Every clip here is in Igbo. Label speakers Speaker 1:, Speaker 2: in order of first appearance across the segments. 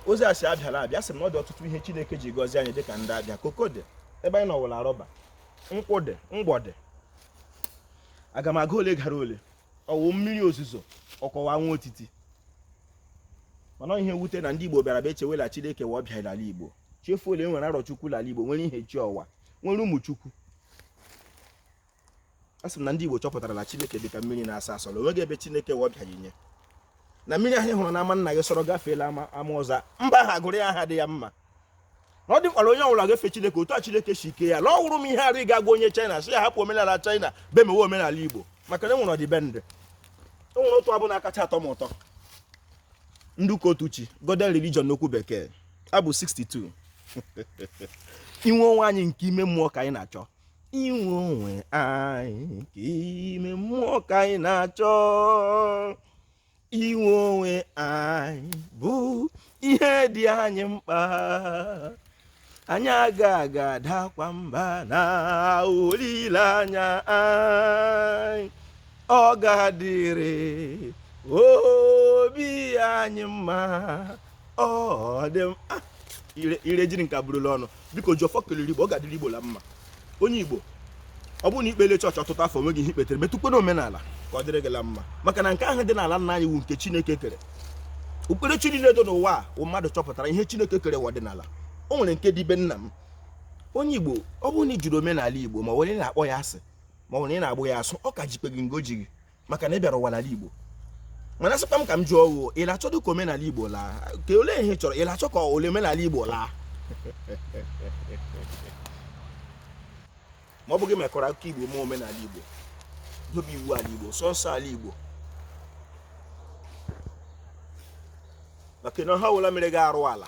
Speaker 1: Ozi a si Abịa la abịa. Sị m na ọ dị ọtụtụ ihe Chineke ji gọzie anyị dịka ndị Abịa. Koko dị ebe anyị nọ wụla rọba, nkwụ dị, ngwọ dị. Aga m aga ole gara ole, ọwụ mmiri ozuzo ọkọwa anwụ otiti. Mana ihe mwute na ndị Igbo bịara bịa echewela Chineke wee ọbịa n'ala Igbo, chefuo ole nwere Arọchukwu n'ala Igbo, nwere ihe chi ọwa, nwere ụmụ Chukwu. A sị m na ndị Igbo chọpụtara na Chineke dị ka mmiri na-asọ asọ, na onweghị ebe Chineke wee ọbịa nye na mmiri ahụ ị hụrụ n'ama nna gị sọrọ gafeela ama ọzọ, mba ahụ agụrụ ya aha dị ya mma. Na ọ dị mkpa onye ọbụla ga-efe Chineke otu a Chineke si kee ya. La ọ wụrụ m ihe arụ ịga gwa onye China sị ya hapụ omenala China be mewe omenala Igbo, maka na e nwere ọdịbendị. E nwere otu abụ na-akacha atọ m ụtọ, ndị ụka otu chi, Godian Religion n'okwu bekee, abụ 62. Inwe onwe anyị nke ime mmụọ ka anyị na-achọ, inwe onwe anyị nke ime mmụọ ka anyị na-achọ, inwe onwe anyị bụ ihe dị anyị mkpa, anyị agaghị adakwa mba na olileanya anyị, ọ ga-adịrị obi anyị mma. Ọ dị ire jiri nka burula ọnụ. Biko jiọfọ kelere Igbo, ọ ga-adịrị Igbo la mma. Onye Igbo, ọ bụrụ na i kpele chọọchị ọtụtụ afọ nweghị ihe i kpetere, metụkwa n'omenala ka ọ dịrị gị la mma, maka na nke ahụ dị n'ala nna anyị wụ nke Chineke kere. Okpukperechi niile dị n'ụwa a wụ mmadụ chọpụtara ihe Chineke kere wụ ọdịnala. O nwere nke dị be nna m. Onye Igbo, ọ bụrụ na ị jụrụ omenala Igbo, ma ọ nwere ị na-akpọ ya asị, ma ọ nwere ị na-agbụ ya asụ, ọ ka jikpe gị ngo ji gị, maka na ị bịara ụwa n'ala Igbo. Mana sịkwa m ka m jụọ ọgụ, ị na-achọdụ ka omenala Igbo laa? Ka olee ihe ị chọrọ? Ị na-achọ ka ole omenala Igbo laa? Ma ọ bụghị mekọrọ akụkọ Igbo ma omenala Igbo, dobe iwu ala Igbo, sọ nsọ ala Igbo, maka na ha ọbụla mere gị arụ ala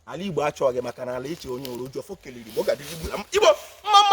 Speaker 1: ala Igbo achọghị, maka na ala iche onye ụrụ ụjọ fọ kelere Igbo, ọ ga-adịrị Igbo mma.